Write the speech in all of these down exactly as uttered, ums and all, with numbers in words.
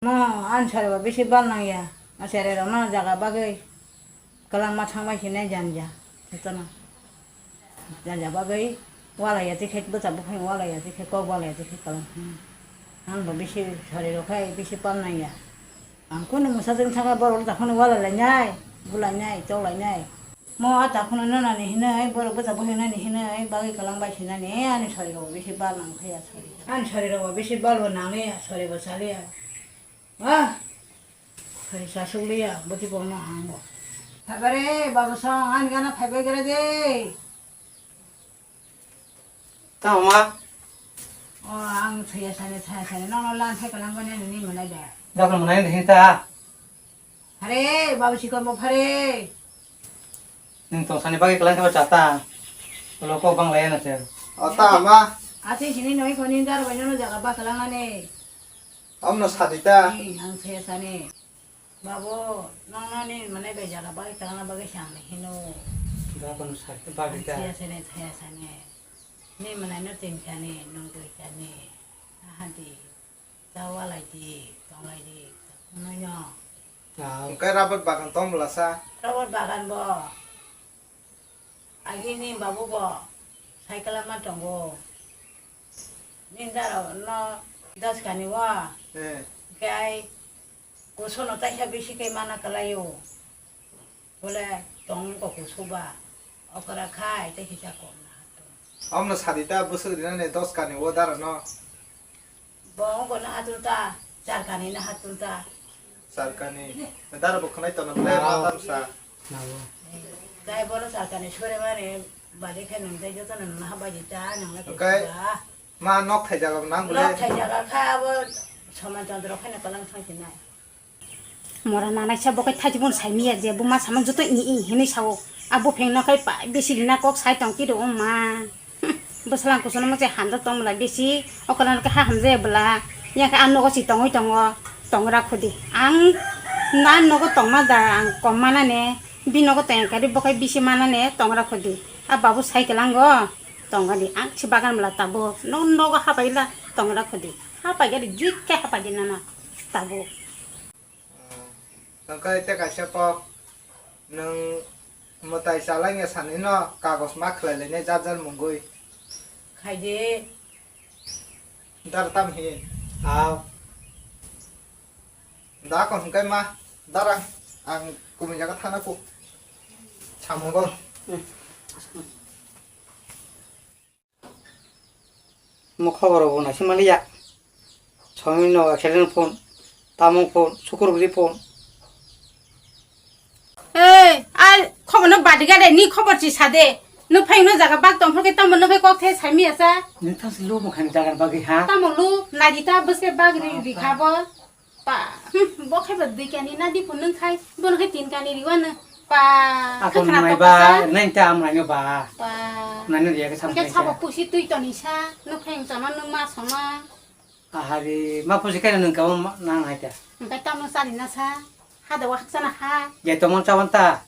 Mo ani sari bo bisi bal nangya. A sari rok no jaga bagwi kwlangma thangbai hinai janja. Jotono janja bagwi walaiya tikhe bwsa buphang walaiya tikhe kok walaiya tikhe kwlang. Ang bo bisi sari rok khai bisi bal nangya. Ang kunu mwsajwk thangkha borok rok takhwno walai lainai, bulainai, choklainai. Mo a takhwno nwnani hinwi, borok bwsa buphang nani hinwi bagwi kwlangbai sinani ani sari rok bisi bal nang phaiya sari. Ani sari rok bisi bal bo nangya, sari bo chaliya. Ah, phai chasuk liya, bwtwi bongno hango. Phaibare, babu song, ani gana phaibai gra de. Tamo ma? O, ang thaya sani, thaya sani, nono lan thai kalang bani ani ni manai da. Dakon manai ni hinta. Hare, babu sikon bo phare. Nung tong sani bagwi kalang khe chata. Ulo kok bang laya na chen. O ta ma. Ati sini noi koni dar bai nono jaga ba kalang ani. Amno sadi ta. Ni ang thaya sani. Babu, nono ni manai bai jaga bagwi kalangna bagwi se ang hino. Babu no sadi bagwi ta. Thaya sani, thaya sani. Ni manai no tin sani, nung dui sani. Ahadi. Chawalai di, tonglai di, nono. Hwnkhe rubber bagan tong bwlasa? Rubber bagan bo. Agini babu bo cycle ma tongo. Nindaro no das kani wa. Eh. Kai kusono taisa bisi kai mana kalayo. Bole tong ko kusuba. Okra khai te kisa kom na hato. Amno sadi ta bwswk rina ne dos kani o dara no. Bo ongko na hatung ta, char kani na hatung ta. Char kani. Dara bo khwnai tona bole ma tam sa. Nago. Dai boro char kani sore mare bade khe nung dai joto nung na habai di ta nung na. Okai. Ma nok thai jaga nang bole. Nok thai jaga kha abo Soman Chandra khe na kalang thang sinai. Mora nanaisa bo khe thaijibun saimiya je buma samung joto i i hinwi sao. A buphengno khai pa bisi rina kok sai tong kiro o ma. Bwswlang kuchukno mase hamjak tongmwla bisi, o kwlangno khe ha hamjaya bwla. Yang khe a nogo si tongwi tongo, tongra khudi. Ang na nogo tongma da ang kom manane, bi nogo tong khe bo khai bisi manane tongra khudi. A babu sai kwlango tongani ang si bagan bwla tabuk. No nogo hapaila tongra khudi. Hapaigari jik khe hapaidi nana tabuk. Tongkha ite kaisa kok, nwng mwtai chalai wngya sanino kagos ma khlai lainai jar jar mungwi. Khaidi. Dar tam hin. Aw. Da kon hwnkhe ma, dara ang kumui jaga thana ku. Samungo. Mo khobor bo naising maliya. Somi no accident phone, tamung phone, sukur bwrwi phone. Ei, a khobor no badi gade, ni khobor chi sade. No phai no jaga bak tong phai tamo no phai kok the sai miya sa. Ni thang si lu mo khan jaga bagi ha. Tamo lu, nadi ta bwske bag ri ri kha bo. Pa, hmm, bo khai ba dui kani na di phun nung khai, bo nung khai tin kani riwa nung. Pa, akon khakra nai to ba, kasa. Nai ta am nai ba. Pa. Nai no riya ke sam. Ke khai sabo ta. Pusi tui to ni sa, nung khai sama nung ma sama. Ahari, ma pusi kai nung ka ma nang hai ta. Nung kai tamo sali na sa, ha da wak sana ha. Ya to mon chawan ta.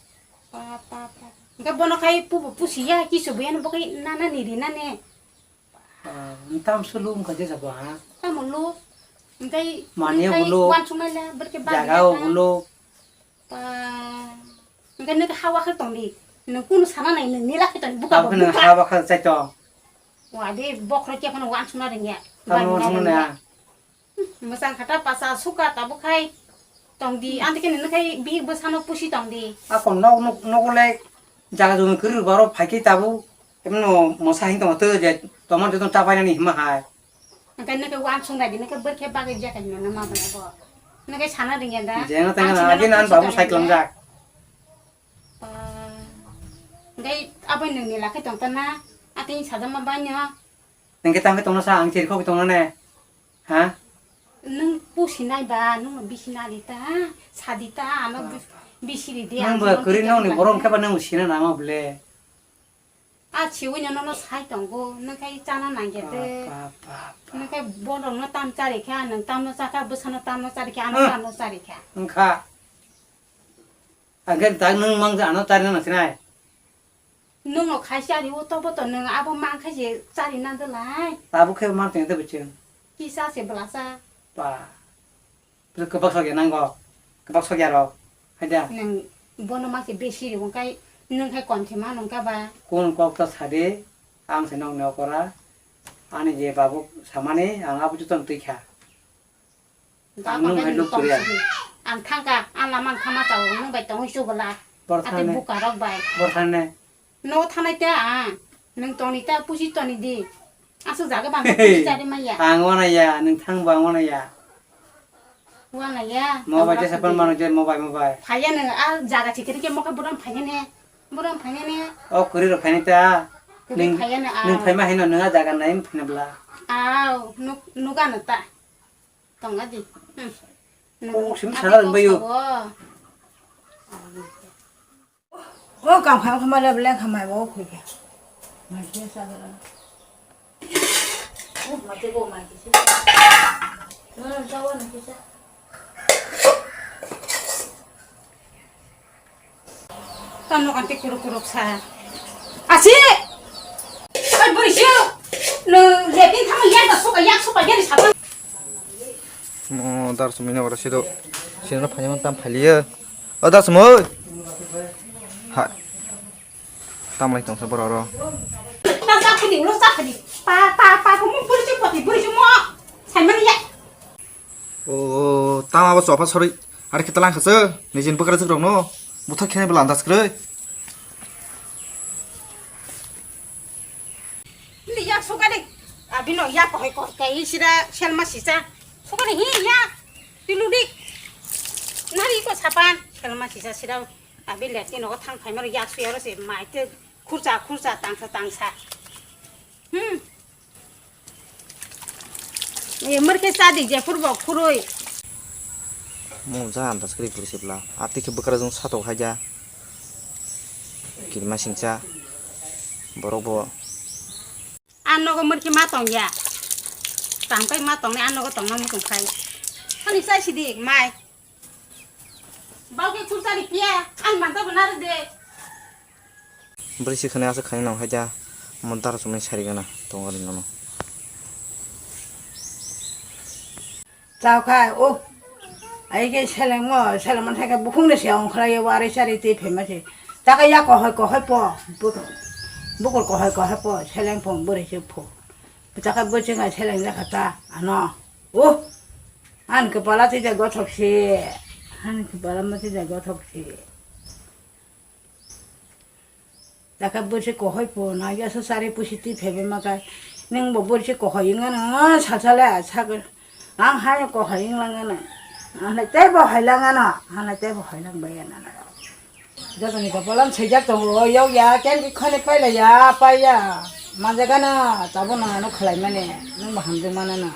Pa, pa, pa. Nung kai bono khai pu, pusi ya, kisu bu ya no bo khai na na ni ri na ne. Ah, tam sulu wngkha jesa bo ha. Tamo lu? Hingke mani hingke bulu. Wansuknai le, berke bagi jaga o bulu. Pa, hingke neke hawa khe tongdi. Nung kunu sana nai nung nila khe tong buka bo buka. Hawa khe chai tong. Wa de bokhro khe phano wansukna ringya. Tamo wansukna. Mwchang kha ta pasa suka tabuk khai tongdi, ang khe nini khai bihik bwsano pusi tongdi. Ako nok nok nogo le jaga jumi kwrwi baro phai khe tabuk emno mosa hin tongo twi je tomon joto chapainani hima hai. Ang khe nini khai wansuk nai di, nini khai bwrkhe bagwi je khai nini ma bwlai bo. Nini khai sana ringya da. Jeno tengana agi nan babu sai kwlangjak. Ang khe abo nini lakhai tongtana, atini sajama baino. Nung khe tamo khe tongna sa, ang chiri khok tongna ne? Ha? Nung pusi nai ba, nung bisi nai di ta, sadi ta, ano bisi ri di. Nung ba kwrwi nung ni borok khe ba nung sina nama ble. A chiwi no no sai tongo, nung khai chana nang ya de. Nung khai borok no tam chari kha, nung tam no chakha, bwsa no tam no chari kha, ano tam no chari kha. Wngkha. Ang khe tak nung mang ja ano chari na sinai. Nung no khai chari o tobo to nung abo mang khai je chari na de lai. Abo khe mang teng de biching. Kisa se bwlasa. Pa. Kwbak sokya nango. Kwbak sokya rok. Haida. Nang bono ma se besi ri wngkai, nung khai kom se ma nung ka ba. Kun kok ta sade, ang se nong ne okora. Ani je babu samani, ang abu juton twi kha. Ang nung hai luk turiya. Ang thangka, ang lamang thama chao, nung bai tongwi chubala. Bor thane. Ate buka rok bai. Bor thane. No thanai ta ang. Nung toni ta pusi toni di. Asuk jaga bang pusi jari maya. Ang wana ya, nung thang bang wana ya. Wana ya. Mo bai jesa pan mano je mo bai mo bai. Phaya nung a jaga chikiri ke mo ka buram phaya ne. Buram phaya ne. O kuri ro phani ta. Kuri phaya ne a. Nung phai ma hino nung a jaga nai phina bla. Au, nuk nuga no ta. Tong adi. Hmm. Kok sim sana rang bayu. O kam kham kham le le kham mai bo khu ke. Mai ke sa ga. O ma te bo mai ke. No no sa wa na ke sa. Tamo kanti kuruk kuruk sa. Asi! Ai buri sio. No, lekin thang ya da suka yak suka ya ni sapa. Mo dar sumina wara sido. Sino phanya tam phaliya. O dar sumoi. Ha. Tam lai tong sa boro ro. Ta sa khadi ulo sa khadi. Pa pa pa ko mo buri sio pati buri sio mo. Sai mani ya. O tama bo chopha sori. Are khe talang khasu. Nijin bwkra jwk rokno. Buthak khene bela andas kwrwi. Ni yak sukari. Abino yak kohoi kohoi kai sira selma sisa. Sukari hi yak. Tiludi. Nari ko sapan. Selma sisa sira. Abi lek ni nogo thang phaimaro yak suyaro se mai te khurcha khurcha tangsa tangsa. Hmm. E, murke sadi je purbo khurui. Mo ja andas kri puri sibla. Ati khe bwkra jong satok haja. Kirma singcha. Borok bo. A nogo murke ma tong ya. Tangkai ma tong ni a nogo tong na mutung khai. Ani sai sidi mai. Bauke khurchari phiya, ang manta bo nari de. Bwrwi sikhani aswk khaina nang haida, omo dara chumani sari gana tongo ri nono. Chao khai, o. Ai ke seleng mo, seleng man thai ka bukhung de se ong khlai yo, wari sari tei phema se. Ta ka ya kohoi kohoi po, bukur, bukur kohoi kohoi po, seleng po, bwrwi se pho. Ta ka bwching ai seleng jakha ta, ano. O. Ani kwpala twi da gothok se. Ani kwpala ma twi da gothok se. Taka bwrwi se kohoi po na ya so sari pusi twi phebe ma kai. Nung bo bwrwi se kohoi wng ano sa sa le sa. Ang hai kohoi wng lang ano. Ang le tei bo hai lang ano. Ang le tei bo hai lang bai ano. Jotoni kopolam swijak tongo, o yokya, ken bikhani pailaiya, paiya. Manjagana, tabuk nang ano khlaimani, nwng bo hamjakmano no.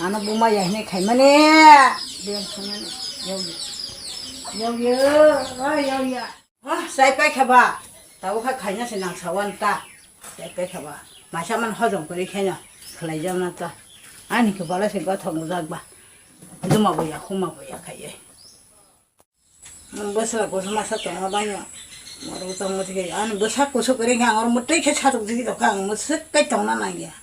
Ano buma ya hinwi khaimani, biyang thangmani, yokya. Yokya, o yokya. Oh, chai paikha ba, tabuk kha khaina se nang sawan ta. Chai paikha ba, maisa man hojom kwrwi khaina, khlaijakna ta. Ani khe bala se gothok nujak ba. Duma bo ya, huma bo ya khaiye. Bwsla kusu masa tongma bangya. Morok tongma tike, ani bwsa kusu kwrwi khe ang oro mwtwi khe satok jigwi tongkha, ang mwswk kai tongna nangya.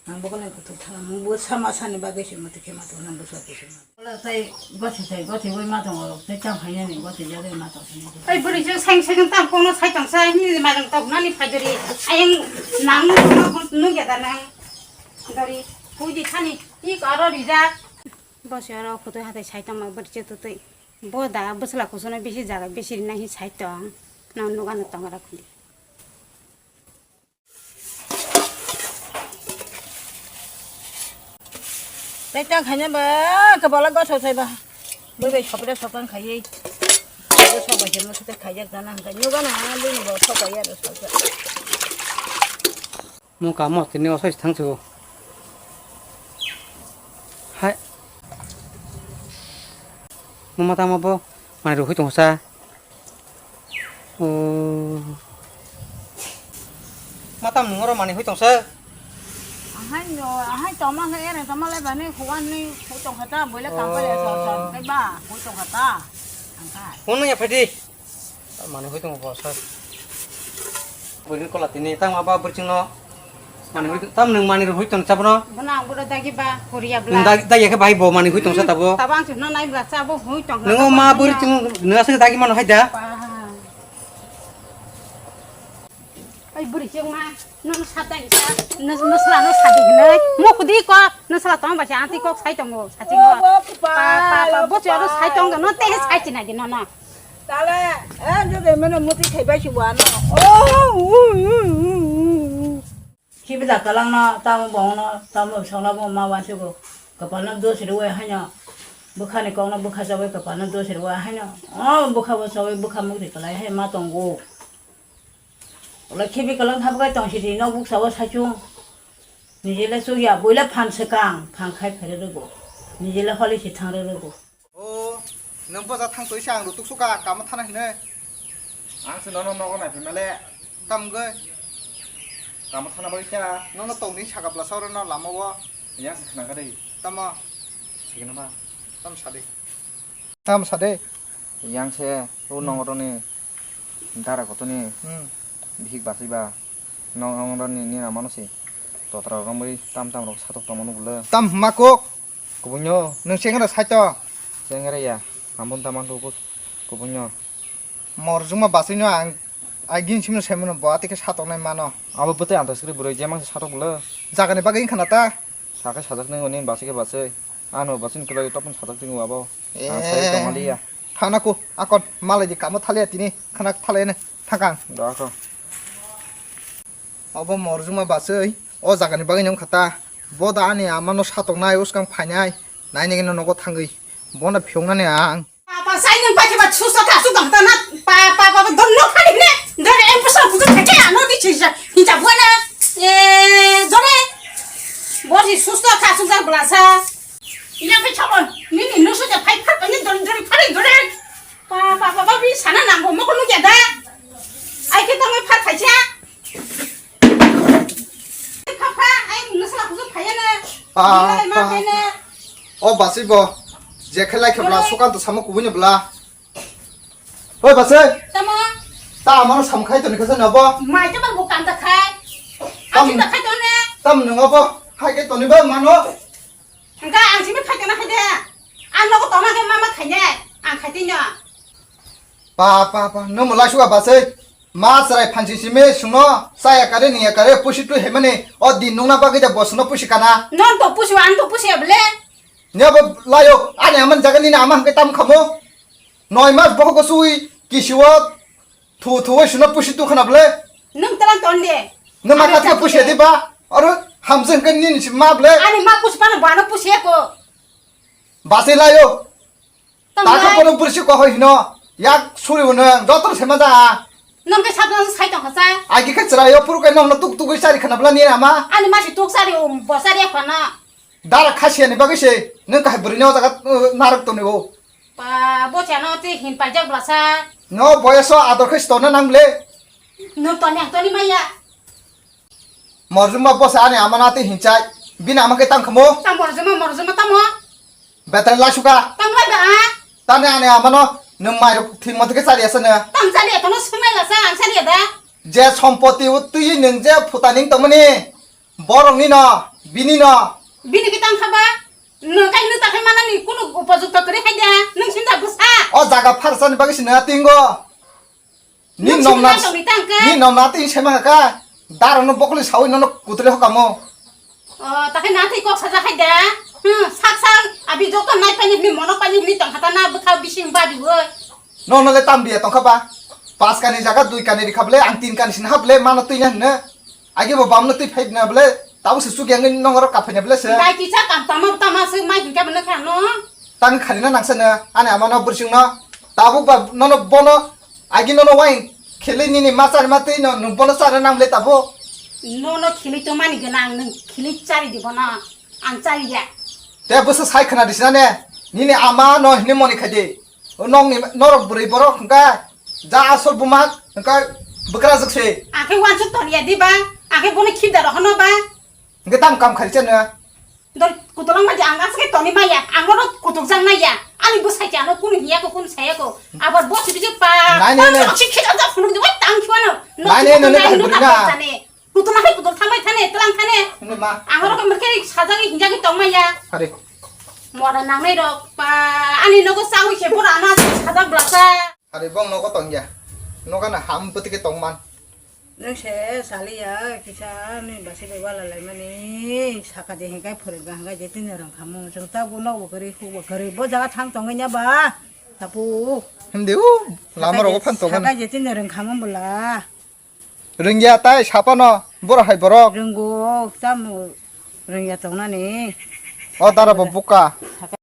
Ang bokhorni kuthuk thangma, bwsa masani bagwi se mwtwi khe ma tongna bwsa kusu ma. Bola tai gothi tai gothi bai ma tongo, tei cham hainani gothi jagwi ma tongkha. Ai bwrwi se seng seng tam kono sai tongsa, ni majang tok nani phaidori, ayang nang nungya da nang. Dori, puji thani, ik aro rijak. Bosi oro khutui hatai sai tongma bwrwi se tutui. Bo da bwsla kusuno bisi jaga bisi rina hi sai tong. Nang nugano tong rak khuli. Tei tang khaina ba, kabala gosok sai ba. Bui bai sopre sopang khaiye. Gosok bai hemo sute khaijak jana hangkai. Nugano ha bini bo sok bai ya do sok. Mo kamo tini osoi thang sugo. Hai. Mo mata mo bo mani ruhui tong sa. O. Mata mungoro mani hui tong sa. Ahai no, ahai toma no ere toma le bani huan ni hui tong khata boile kampale so so ke ba hui tong khata. Angka. Kono ya phadi. Mani hoi tongo bo sir. Bwrwi kola tini tang ma ba bwrwi chwngno. Mani hui tam nung mani hui tong sabno. Bana ang bura dagi ba, Korea bla. Nung dagi, dagi ke bai bo mani hui tong sa tabo. Tabo ang chuna nai bla sa bo hui tong. Nung ma buri chung nung asing dagi mano hai da. Ai buri chung ma, nung sa dagi sa. Nung, nung sala nung sa dagi nai. Mo kudi ko, nung sala tong ba sa anti kok sai tong bo, sa ching bo. Pa, pa, pa, bo chwa sai tong no te sai china di no no. Tala, eh, joge mene muti thaibai si wano. Oh, u, u, u, u, u. Khibi da talangno, tamo bongno, tamo songno bo ma wansugo. Kapalno dos riwe haino. Bukhani kokno bukha chawi kapalno dos riwe haino. Oh, bukha bo chawi bukha mukti kalai hai ma tongo. Ola khibi kalang thabukai tong sidi nok buksa o saichung. Nijele chukya, boile phan swkang, phan khai phere rwgo. Nijele holi si thang rwgo. O, nwng boja thang twi se ang rutuk suka, kamo thana hinwi. Ang se nono nogo nai phai male. Tam gwi. Kamo thana bai kha. Nono tongni saka bwlasa oro no lama o. Yang se khna kha dei. Tamo. Thik na ba. Tam sa de. Tam sa de. Yang se o nongo roni dara kotoni. Hmm. Bihik basai ba. Nongo roni ni amano se. Totra romwi tam tam rok satok tongmano bwle. Tam hma kok. Kubunyo. Nwng chengra saito. Chengra ya. Ambon taman tu kubunyo. Morjuma basino ang agin simno semano bo atike satoknai mano. Abo bwtwi antaskri bwrwi jemang se satok bwle. Jagani bagwi wngkha na ta. Sakhe sajak nai oni basike basai. Ano basin kwlai topon sajak tingo abo. Ang sai tongaliya. Thana ku akon malai di kamo thaliya tini khanak thaliya ne thakang. Dakho. Obo morjuma basai o jagani bagwi nung khata. Boda ani amano satoknai uskang phainai. Naini gino nogo thangwi. Bona phiyoknani ang. Papa sai nung paikhe ba susto kha su dong ta na. Papa papa don no khani ne. Dore em pusa putu theke ano di chisa. Hincha buana. E dore. Bosi susto kha su dong blasa. Ina pe chabon. Nini nusu ja phai phat ni don dore phari dore. Papa papa bi sana nangbo mokol nukya da. Ai ke tamo phat phaisa. Pha, pha, ai, nwsala kusu phaiya na. Pa, Nilai ma pa. Phai na. O basi bo. Je khe lai khe bla Oi. Sukan to samo kubuni bla. Oi basi. Tamo. Ta amano sam khai to ni kasa na bo. Mai to bo kan ta khai. Tam. Asi ta khai to ne. Tam nung bo. Khai ke to ni ba mano. Engka ang simi khai to na khai de. Ang nogo toma ke mama khai ne. Ang khai tino. Pa, pa, pa, no mo laisuka basai. Ma chwrai phansi simi sungno chaya kare niya kare pusi twi hemani o din nungna bagwi da bosno pusi kana. Non to pusi, ang to pusi ble. Niya bo layo, ani aman jaga nini ama hangke tam khamo. Noi mas boho ko sui kisiwo thu thu sungno pusi tu khana ble. Nung talang ton de. Nung ma Ano katika chak pusi de. Di ba. Aro hamjeng ke nini si ma ble. Ani ma pusi pana bana pusi ko. Basai layo. Tamo Takha nai. Pono bursi ko hoi hino. Yak suri uno joto sema ja. Nong ke sabna sai tong kha sa. Agi khe chwrai yo puru kai nong no tuk tuk sari khana bla ni ama. Ani masi tuk sari um bo sari khana. Dara khasiya ni bagwi se nung kahai bwrwi no jaga, uh, narok toni o. Pa bo chano te hin paijak bla sa. No boyaso ador khe stona nang ble. Nung toni ang toni maya. Morjuma bosa ani amana te hinchai. Bini ama ke tang khamo. Tang morjuma morjuma tamo. Betra la suka. Tang lai ba. Tane ani amano nung mai rok thing mo ke chari asana. Tang chari kono sumai la sa ang chari da. Je sompoti utui nung je phutaning tongmani. Borok ni no, bini no. Bini ke tang khaba. Nung kai nung takai mana ni kunu upojukto kri hai da. Nung sinda busa. O jaga pharsani bagwi sina tingo. Ni Nung nom sini na, nai tongni tang khe? Ni nom na twi sai ma ka. Daro no bokoli sawi no no kutule ho kamo. O, ta khe na thwi kok saja khai da. Hmm, sak sak abi joto nai pani hini mono pani hini tong khata na bwkha bising badi woi. No no le tam biya tong kha ba. Pas kani jaga dui kani rikha ble ang tin kani sin hap le mano twi na hne. Agi bo bam no twi phai na ble. Tabo se suk yang nong ro kaphai na ble se. Dai kisa kam tama tama se mai hingka bana kha no. Tang khali na nangsa na ani ama no bursing no. Tabuk ba nono bono agi nono wain khili nini ma chari ma twi no nung bono chari nang le tabo. Nono khili to mani gana ang nung khili chari di bono ang chari ya. Te busa sai khna disna ne nini ama no hini moni khaidi. O nong ni norok bwrwi borok hwnkha ja asol buma hwnkha bwkrajwk se. Ang khe wansuk ton ya di ba ang khe bono khibda rohono ba. Hwnkhe tam kam khali chano. Dol kutulang ma di ang aswk toni maya, ang no kutuk jang naya. Ani bwsai cha no kunu hiya ko kunu saya ko. Abar bosi bisi pa. Nai, nai, nai. Ang si khita da phunuk di wai tang khwano. No Nai, nai, nai, nai, nai, nai, nai, nai. Putula hai putol thamai thane, tlang thane. Hwnwi ma. Ang oro kamar khe sajagwi hinjagwi tongmaya. Hari. Mora nangnai rok pa, ani nogo changwi khe bora ana sajak blasa. Hari bong nogo tongya. Noga na ham putike tongman. Nung se saliya kisa ni basi bai wala lai mani saka de hinkai phurga hinkai je tin rang khamu. Jeng ta bu nok bu kari khu bu kari bo jaga thang tongnya ba. Tapu. Hindi u lama rogo phan tongan. Saka je tin rang khamu bula. Rengya tai sapano borok hai borok. Renggo, tamo rengya tongnani. O dara bo buka.